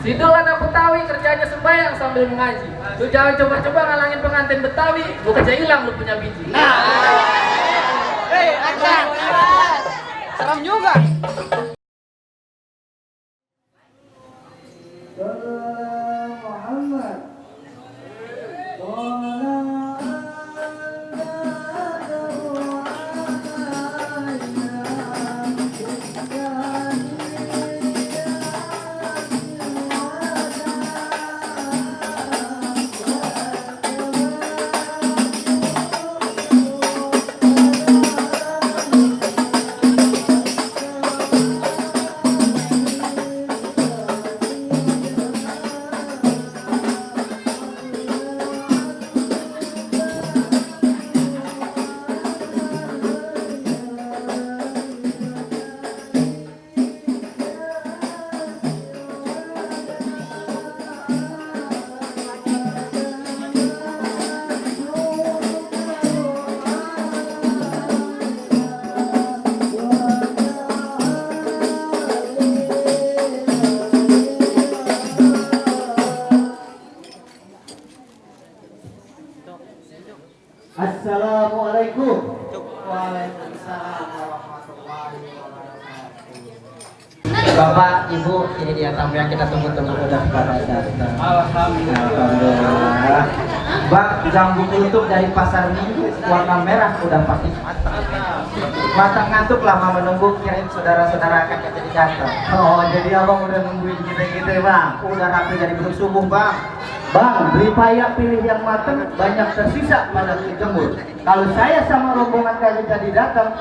Sidul anak Betawi kerjanya sembahyang sambil mengaji. Lu jangan coba-coba ngalangin pengantin Betawi, lu kerja hilang lu punya biji. Hei, Aksan. Serem juga. Assalamualaikum. Waalaikumsalam warahmatullahi wabarakatuh. Bapak, Ibu, ini dia tamu yang kita tunggu-tunggu udah pada datang. Alhamdulillah. Bang, jambu tutup dari pasar Minggu warna merah udah pasti matang. Matang ngantuk lama menunggu, kirim saudara-saudara akan jadi datang. Oh, jadi abang udah nungguin kita ya bang? Udah rapi dari bentuk subuh bang. Bang, beli payak pilih yang matang, banyak tersisa pada dijemur. Kalau saya sama rombongan kali tadi datang,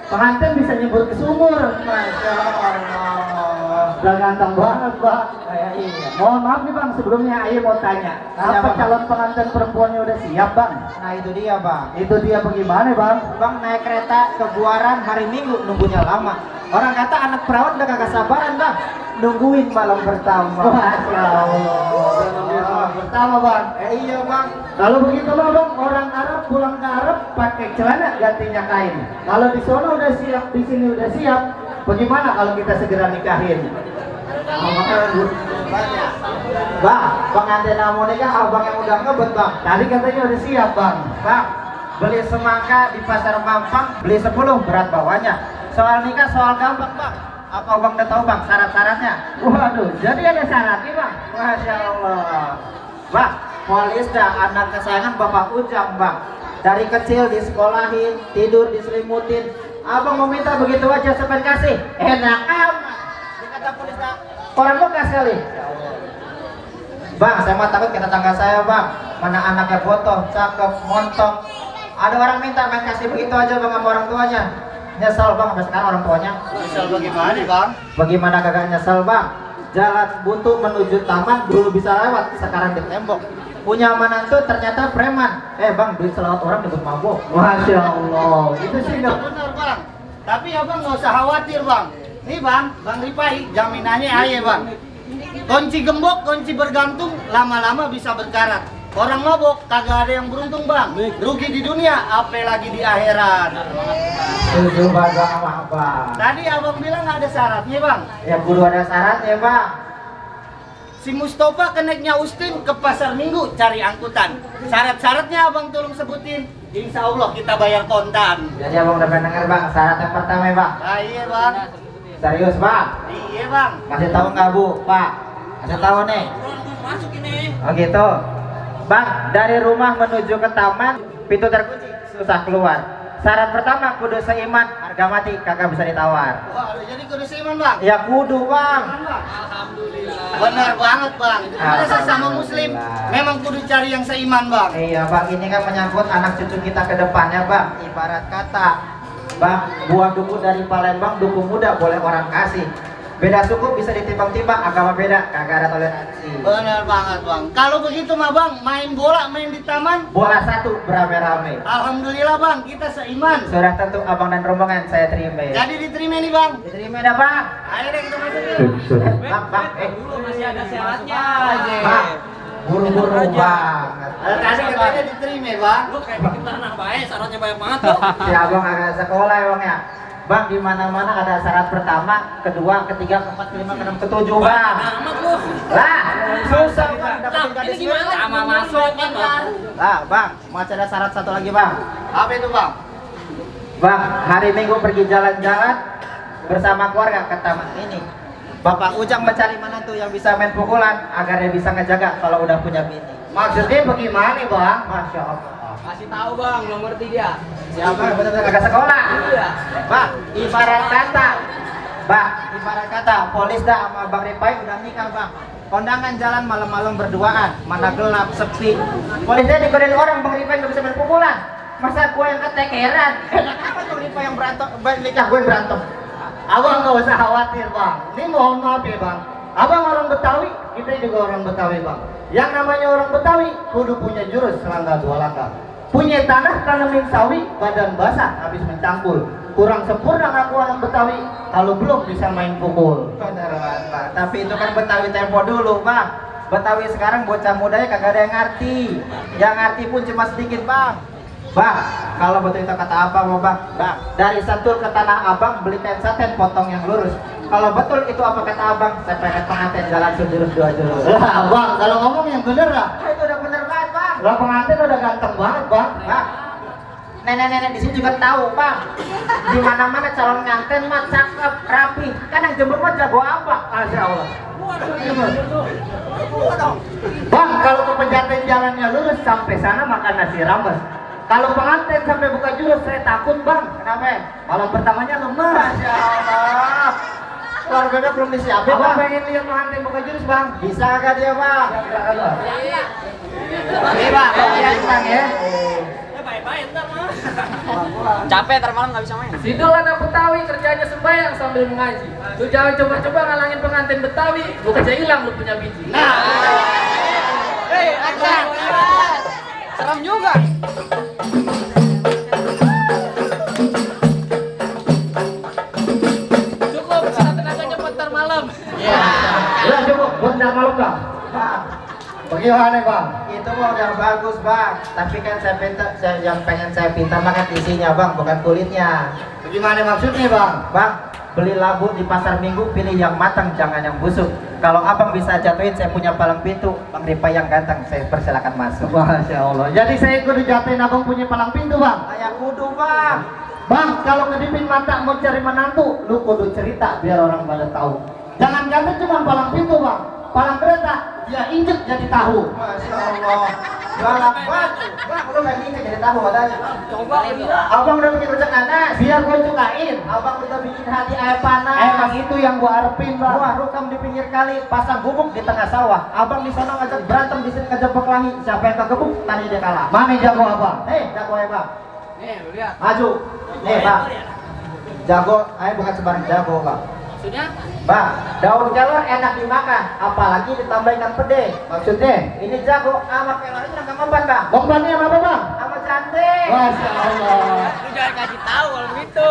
pengantin bisa nyebur ke sumur. Masya Allah. Udah ganteng banget bang. Iya. Mohon maaf nih bang, sebelumnya Ayo mau tanya, apa calon pengantin perempuannya udah siap bang? Nah itu dia bang. Itu dia bagaimana bang? Bang naik kereta ke Buaran hari Minggu, nunggunya lama. Orang kata anak perawat udah kagak sabaran bang, nungguin malam pertama. Masya Allah. Pertama bang. Iya bang. Kalau begitu mah bang, orang Arab pulang ke Arab pakai celana gantinya kain. Kalau di sana udah siap, di sini udah siap. Bagaimana kalau kita segera nikahin? Bang, pengantin mau nikah abang yang udah ngebet bang. Tadi katanya udah siap bang. Bang, beli semangka di pasar Mampang, beli 10 berat bawahnya. Soal nikah soal gampang bang. Apa abang udah tahu bang syarat-syaratnya? Waduh, jadi ada syaratnya bang. Masya Allah. Bang, Polis dah anak kesayangan Bapak Ujang bang. Dari kecil disekolahin, tidur diselimutin. Abang mau minta begitu aja sampai kasih. Enak amat. Dikata polis dah, orang bekas kali. Bang, saya mah takut kata tangga saya bang. Mana anaknya botoh, cakep, montok. Ada orang minta main kasih begitu aja bang sama orang tuanya. Nyesel bang sampai sekarang orang tuanya. Nyesel bagaimana bang? Bagaimana kagak nyesel bang? Jalan buntu menuju taman dulu bisa lewat, sekarang di tembok. Punya menantu ternyata preman. Bang, duit selawat orang disebut mabuk. Masya Allah. Itu sih nggak benar bang. Tapi abang nggak usah khawatir bang. Nih bang, Bang Ripai, jaminannya aja bang. Kunci gembok, kunci bergantung, lama-lama bisa berkarat. Orang mabok kagak ada yang beruntung bang. Rugi di dunia, apalagi di akhirat. Setuju banget sama abang. Tadi abang bilang nggak ada syaratnya bang. Ya kudu ada syaratnya bang. Si Mustafa keneknya Ustin ke pasar Minggu cari angkutan. Syarat-syaratnya abang tolong sebutin. Insya Allah kita bayar kontan. Jadi abang udah pernah denger bang, syarat yang pertama ya bang. Ah, iya bang. Serius bang? Iya bang. Kasih tahu nggak bu, pak? Kasih tahu nih. Masuk ini. Oh gitu. Bang, dari rumah menuju ke taman, pintu terkunci, susah keluar. Syarat pertama kudu seiman, harga mati kagak bisa ditawar. Wah, jadi kudu seiman bang. Ya kudu bang. Alhamdulillah. Benar banget bang. Kita sesama muslim memang kudu cari yang seiman bang. Iya bang, ini kan menyangkut anak cucu kita ke depannya bang. Ibarat kata, bang, buah duku dari Palembang, duku muda boleh orang kasih. Beda suku bisa ditimbang-timbang, agama beda, kagak ada toleransi. Benar banget bang. Kalau begitu mah bang, main bola main di taman. Bola satu berame-rame. Alhamdulillah bang, kita seiman. Sudah tentu abang dan rombongan saya terima. Jadi diterima nih bang. Diterima dah bang. Ayo deh kita masuk. Bang, Dulu masih ada syaratnya. bang, buru-buru banget. Tadi katanya diterima bang. Lu kayak bikin tanah baik, syaratnya banyak banget tuh. Si abang agak sekolah ya bang ya. Bang, di mana-mana ada syarat pertama, kedua, ketiga, keempat, kelima, keenam, ketujuh, Bang. Lah, susah Bang dapetin gadis gimana? Sama masuk kan. Lah, Bang, masih ada syarat satu lagi, Bang. Apa itu bang? Bang, hari Minggu pergi jalan-jalan bersama keluarga ke taman ini. Bapak Ujang mencari menantu yang bisa main pukulan agar dia bisa ngejaga kalau udah punya bini. Maksudnya bagaimana bang? Masya Allah. Kasih tahu bang, belum ngerti dia. Siapa benar-benar agak sekolah? Iya. Bang, ibarat kata, Polis dah sama Bang Ripai udah nikah, Bang. Kondangan jalan malam-malam berduaan, mana gelap, sepi. Polisnya digodain orang, Bang Ripai nggak bisa main pukulan. Masa gue yang ketekeran? Kenapa Bang Ripai yang berantem, nikah gue yang berantem? Abang nggak usah khawatir bang. Ini mohon maaf ya bang. Abang orang Betawi, kita juga orang Betawi bang. Yang namanya orang Betawi, kudu punya jurus selangkah dua langkah. Punya tanah tanemin sawi, badan basah habis mencangkul. Kurang sempurna aku orang Betawi, kalau belum bisa main pukul. Bener banget, Pak. Tapi itu kan Betawi tempo dulu, Bang. Betawi sekarang bocah mudanya kagak ada yang ngerti. Yang ngerti pun cuma sedikit, Bang. Bang, kalau betul itu kata abang mau bang, dari Sentul ke Tanah Abang beli kain saten potong yang lurus. Kalau betul itu apa kata abang, saya pengen pengantin jalan sejurus dua jurus. Lah bang, kalau ngomong yang bener lah. Itu udah bener banget bang. Lah pengantin udah ganteng banget bang. Bang, nenek-nenek di sini juga tahu bang. Di mana-mana calon nganten mah cakep, rapi. Kan yang jemur mah jago apa? Masya Allah. Bang, kalau ke pengantin jalannya lurus sampai sana makan nasi rambas. Kalau pengantin sampai buka jurus saya takut bang. Kenapa? Malam pertamanya lemes. Masya Allah. Keluarganya belum disiapin Abang bang. pengen lihat pengantin buka jurus bang. Bisa gak dia bang? Nih bang, lihat bang ya. Capek ntar malam nggak bisa main. Sidul anak Betawi kerjanya sembahyang sambil mengaji. Lu jangan coba-coba ngalangin pengantin Betawi, lu kerja hilang lu punya biji. Nah, Serem juga. Cukup, sisa tenaganya buat ntar malam. udah cukup buat ntar malam bang. Bang, Bagaimana bang? itu mah udah bagus bang. Tapi kan yang pengen saya pinta makan isinya bang, bukan kulitnya. Bagaimana maksudnya bang? Bang, beli labu di pasar Minggu, pilih yang matang, jangan yang busuk. Kalau abang bisa jatuhin, saya punya palang pintu. Bang Ripa yang ganteng, saya persilakan masuk. Masya Allah. Jadi saya kudu jatuhin abang punya palang pintu bang. Ayah kudu bang. Bang, kalau ngedipin mata mau cari menantu, lu kudu cerita biar orang pada tahu. Jangan ganti cuma palang pintu bang, palang kereta dia injek jadi tahu. Masya Allah. Galak banget. Bang, lu kayak gini jadi tahu katanya. Coba Abang udah bikin rujak nanas. Biar gue cukain. Abang udah bikin hati air panas. Emang itu yang gua harapin bang. Wah, rukam di pinggir kali, pasang gubuk di tengah sawah. Abang di sana ngajak berantem, di sini ngajak berkelahi. Siapa yang kegebuk, tadi dia kalah. Mana jago abang? Jago ya bang. nih, lu lihat. Maju. Nih bang. Jago, bukan sembarang jago bang. Maksudnya? Bang, daun kelor enak dimakan, apalagi ditambahin pede. Maksudnya? Ini jago, sama kelornya nggak ngomban bang. Bombannya sama apa bang? Sama cantik. Masya Allah. Lu jangan kasih tahu kalau begitu.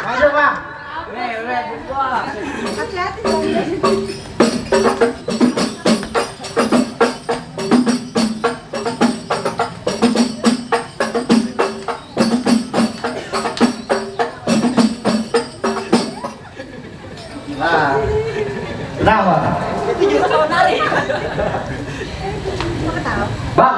Maju bang. Nih, lu lihat gua. Nah, kenapa? Bang,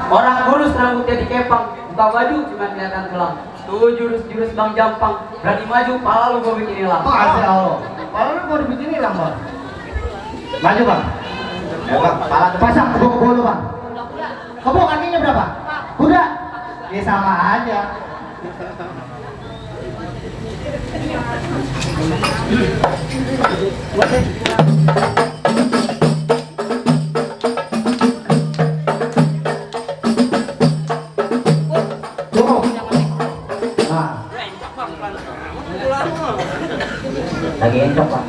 orang kurus rambutnya dikepang, buka baju cuma kelihatan tulang. Tuh jurus-jurus Bang Jampang, berani maju, pala lu gua bikin hilang. Masya Allah. Kalau lu mau dibikin hilang bang. Maju bang. Ya bang, kepala tuh. Pasang kebo lu bang. Kebo kakinya berapa? Kuda. Ya sama aja. Cukup. Nah. Lagi encok bang.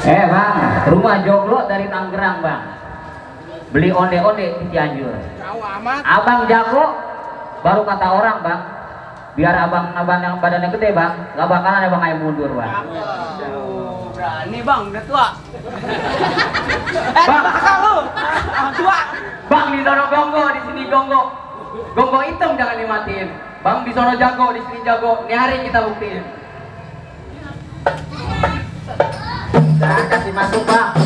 Bang, rumah joglo dari Tangerang bang. Beli onde-onde di Cianjur. Abang jago, baru kata orang bang. Biar abang yang badannya gede bang, gak bakalan abang ayo mundur bang. Berani bang, udah tua. Bang, Lu, tua. bang di sono gonggo, di sini gonggo. Gonggo hitam jangan dimatiin. Bang di sono jago, di sini jago. Ini hari kita buktiin. Nah, kasih masuk Bang.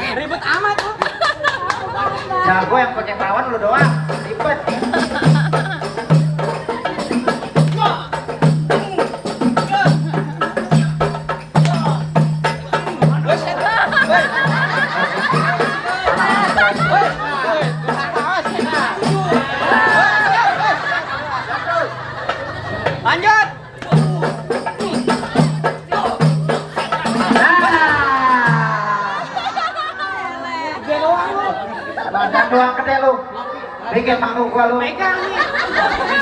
Ribet amat tuh. Jago yang pakai lawan lu doang. Ribet. Lanjut. Badan doang gede lu. Bikin malu gua lu. Megang nih.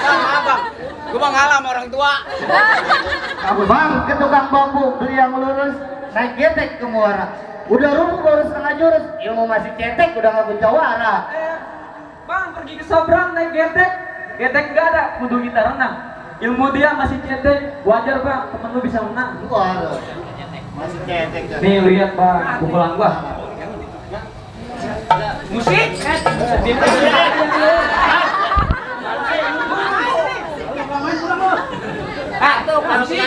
Sama abang. Gua mah ngalah sama orang tua. Kamu Bang, ke tukang bambu beli yang lurus, naik getek ke muara. Udah rubuh baru setengah jurus, ilmu masih cetek udah nggak berjawara. Bang pergi ke Sobrang naik getek. Getek enggak ada, kudu kita renang. Ilmu dia masih cetek, wajar bang, temen lu bisa menang. Waduh, masih cetek kan. Nih lihat bang, pukulan gua. Musik? Tuh, musik.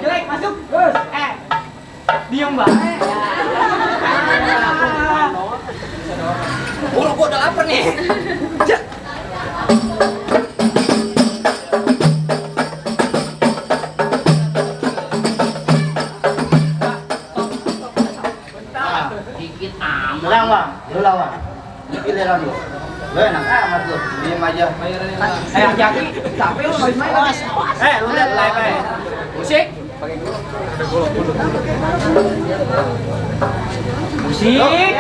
Jelek, masuk. Diam bang. Gua udah lapar nih. Menang bang, lu lawan. Ini giliran lu. Lu enak amat lu, diem aja. Jaki, capek lu main-main. Lu lihat live. Musik. Musik.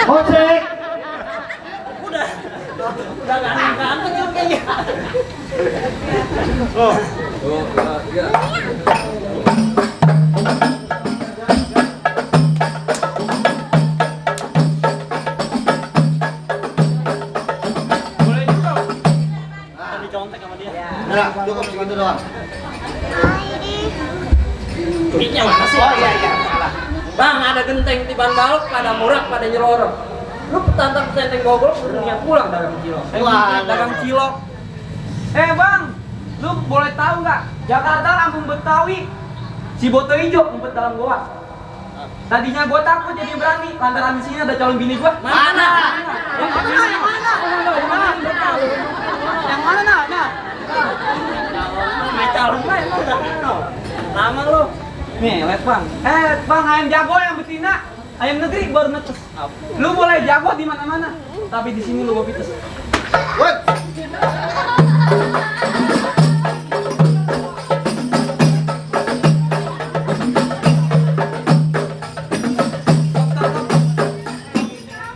Musik. Udah ganteng-ganteng ya kayaknya. Udah, cukup segitu doang. Mic-nya mana sih? Oh iya, salah. Bang, ada genteng tiban balok, pada murah, pada nyelorong. Lu petantang centeng gogol, dunia pulang dagang cilok. Wah, Dagang cilok. Bang, lu boleh tahu nggak? Jakarta Lampung Betawi, si Boto Ijo ngumpet dalam goa. Tadinya gua takut jadi berani, lantaran di sini ada calon bini gua. Mana? Yang mana? Yang mana? Nah. Calon gue emang udah kenal. Lama lu. Nih, lihat bang. Bang, ayam jago yang betina. Ayam negeri baru netes. Lu boleh jago di mana-mana, tapi di sini lu gua pites. Woi.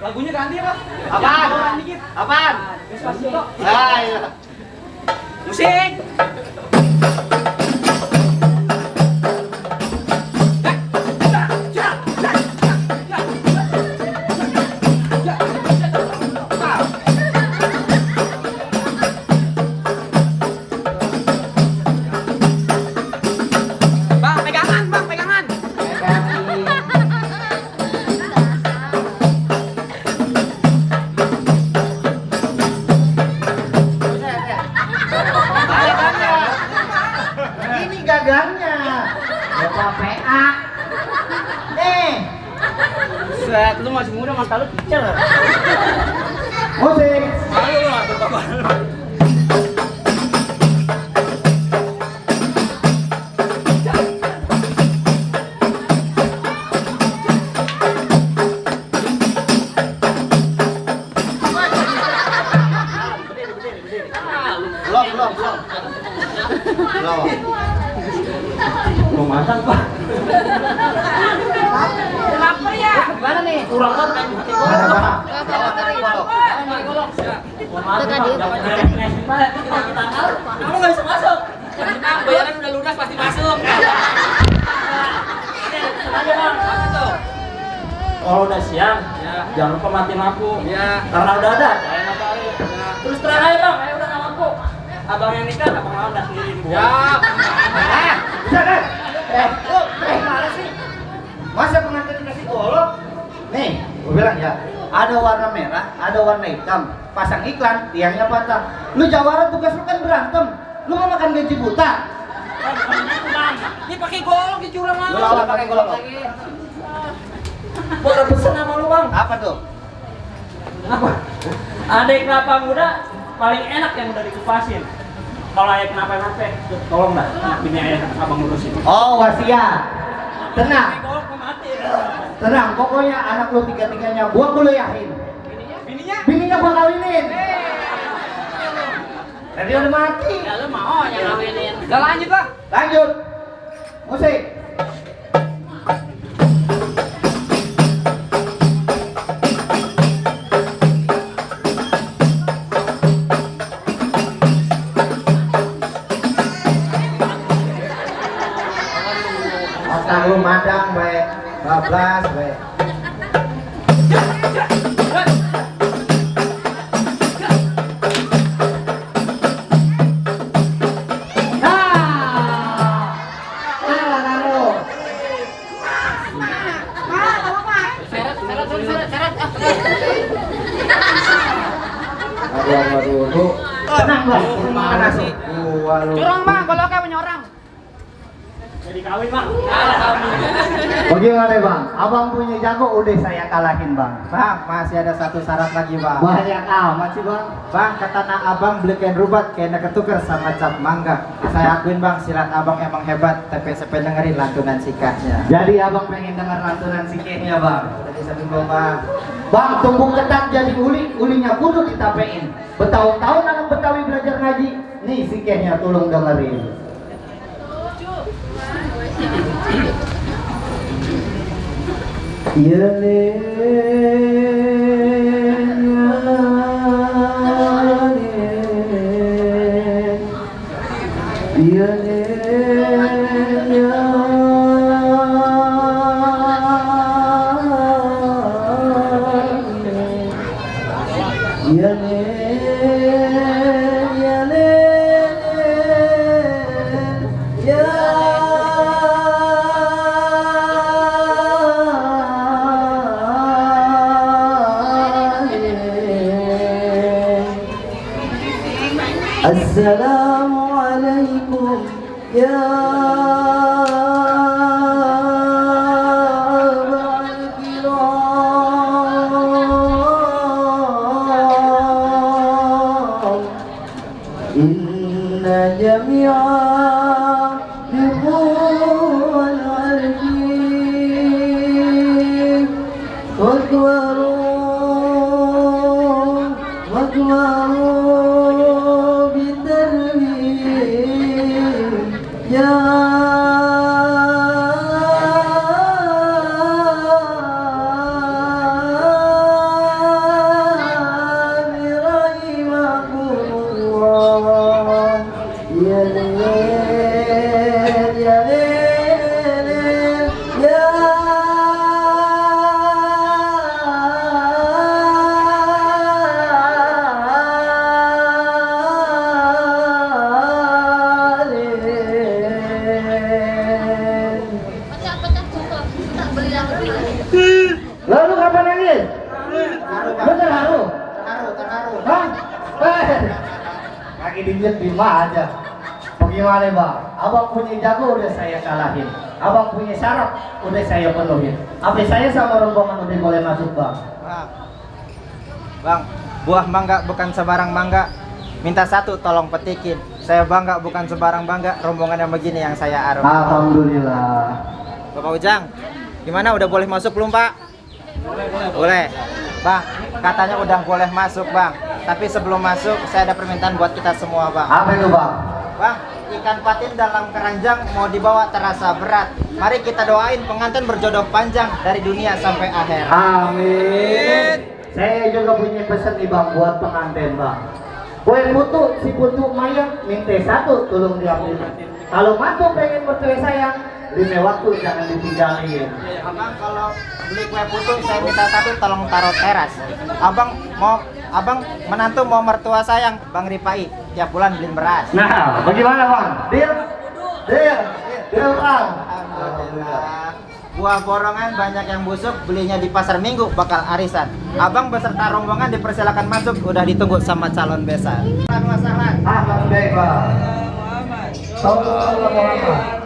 Lagunya ganti apa? Apaan? Jangan dikit. Apaan? Despacito. Ah, iya. Musik. Bang, pegangan. Ini gagangnya. Bapak PA. Nih. Set, lu masih muda mata lu kecil. Musik. Malu lu atau bapak. Belum. Mau masak pak? Lapar ya? Gimana nih? Kurang kan? Mana? Kamu nggak bisa masuk. Tenang, bayaran udah lunas pasti masuk. Oh udah siang? Ya. jangan lupa matiin lampu. Ya. Karena udah ada, saya nggak tahu. Ya. Terus terang aja bang, ayo udah nggak lampu. Abang yang nikah, abang mau udah sendiri. Ya. Bisa kan? Mana sih? Masa pengantin dikasih golok? Nih, gue bilang ya, ada warna merah, ada warna hitam. Pasang iklan, tiangnya patah. Lu jawara tugas lu kan berantem. Lu mau makan gaji buta? Ini pakai golok dicurang Lu lawan pakai golok lagi. Gua udah pesen sama lu bang. Apa tuh? Apa? Ada kelapa muda paling enak yang udah dikupasin. Kalau ayah kenapa-napa, tolong dah, bini ayah abang urusin. Oh, wasiat. Tenang, Golok mau mati. tenang. Pokoknya anak lu tiga-tiganya gua kuliahin. Bininya? Bininya gua kawinin. Tadi udah mati. Ya lu mau yang ngawinin. Udah lanjut lah. Lanjut. Musik. Otak lu madang we, bablas we. Aduh, Tenang bang. mana sih? Gua lu. Curang bang, kalau kayak punya orang. Jadi kawin bang. Bagaimana bang? Abang punya jago udah saya kalahin bang. Bang, masih ada satu syarat lagi bang. Banyak amat sih bang. Bang, kata nak abang beli kain rubat, kainnya ketuker sama cap mangga. Saya akuin bang, silat abang emang hebat, tapi sampai dengerin lantunan sikatnya. Jadi abang pengen dengar lantunan sikitnya bang. Udah bisa bingung bang. Bang, tumbuh ketat jadi uli, ulinya kudu ditapein. Bertahun-tahun anak Betawi belajar ngaji. Nih sikitnya tolong dengerin. Ya le, ya le, ya Assalamualaikum ya abal kiram inna jami'a bihuwal arjim wakwaru ya rahimakumullah ya lel ya lel ya Lalu kapan nangis? Lu terharu? Terharu. Bang? Lagi dilihat di aja. Bagaimana bang? Abang punya jago udah saya kalahin. Abang punya syarat udah saya penuhin. Apa saya sama rombongan udah boleh masuk bang? Bang, buah mangga bukan sebarang mangga. Minta satu tolong petikin. Saya bangga bukan sebarang bangga. Rombongan yang begini yang saya arum. Alhamdulillah. Bapak Ujang, gimana udah boleh masuk belum Pak? Boleh. Bang, katanya udah boleh masuk bang. Tapi sebelum masuk saya ada permintaan buat kita semua bang. Apa itu bang? Bang, ikan patin dalam keranjang mau dibawa terasa berat. Mari kita doain pengantin berjodoh panjang dari dunia sampai akhir. Amin. Saya juga punya pesan nih bang buat pengantin bang. Kue putu, si putu mayang minta satu tolong diambil. Kalau mantu pengen bercerai sayang, lima waktu jangan ditinggalin. Abang kalau beli kue putu saya minta satu tolong taruh teras. Abang menantu mau mertua sayang Bang Ripai tiap bulan beliin beras. Nah, bagaimana bang? Deal Bang. Alhamdulillah. Buah borongan banyak yang busuk, belinya di pasar Minggu bakal arisan. Abang beserta rombongan dipersilakan masuk, udah ditunggu sama calon besan. Alhamdulillah. Sallallahu alaihi wasallam.